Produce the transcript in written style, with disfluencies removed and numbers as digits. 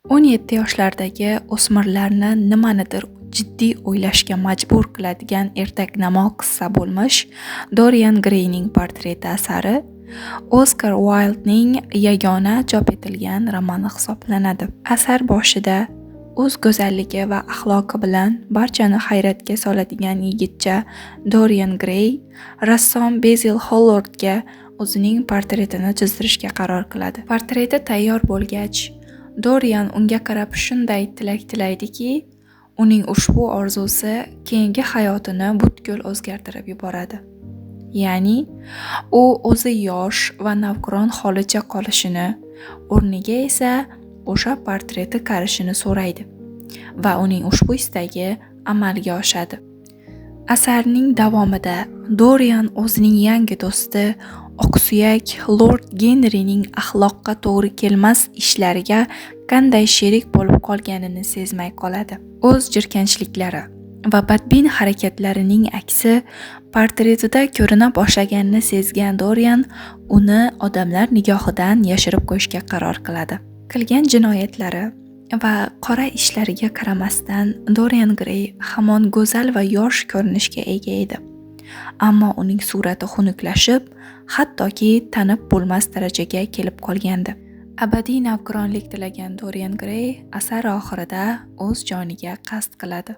17 yoshlardagi o'smirlarni nimanidir jiddiy o'ylashga majbur qiladigan ertaknamo qissa bo'lmish Dorian Greyning portreti asari Oskar Uayldning yagona chop etilgan romani hisoblanadi. Asar boshida o'z go'zalligi va axloqi bilan barchani hayratga soladigan yigitcha Dorian Grey rassom Bezil Hollordga o'zining portretini chizdirishga qaror qiladi. Portreti tayyor bo'lgach, Dorian unga qarab shunday tilak tilaydiki, uning ushbu orzusi keyingi hayotini butkul o'zgartirib yuboradi. Ya'ni u o'zi yosh va navqiron holicha qolishini, o'rniga esa o'sha portreti qarishini so'raydi va uning ushbu istagi amalga oshadi. Asarning davomida Dorian o'zining yangi do'sti oqsuyak Lord Genrining axloqqa to'g'ri kelmas ishlariga qanday sherik bo'lib qolganini sezmay qoladi. O'z jirkanchliklari va badbin harakatlarining aksi portretida ko'rina boshlaganini sezgan Dorian uni odamlar nigohidan yashirib qo'yishga qaror qiladi. Qilgan jinoyatlari va qora ishlariga qaramasdan Dorian Grey hamon go'zal va yosh ko'rinishga ega edi. Ammo uning surati xunuklashib, hattoki tanib bo'lmas darajaga kelib qolgandi. Abadiy navqironlik tilagan Dorian Grey asar oxirida o'z joniga qasd qiladi.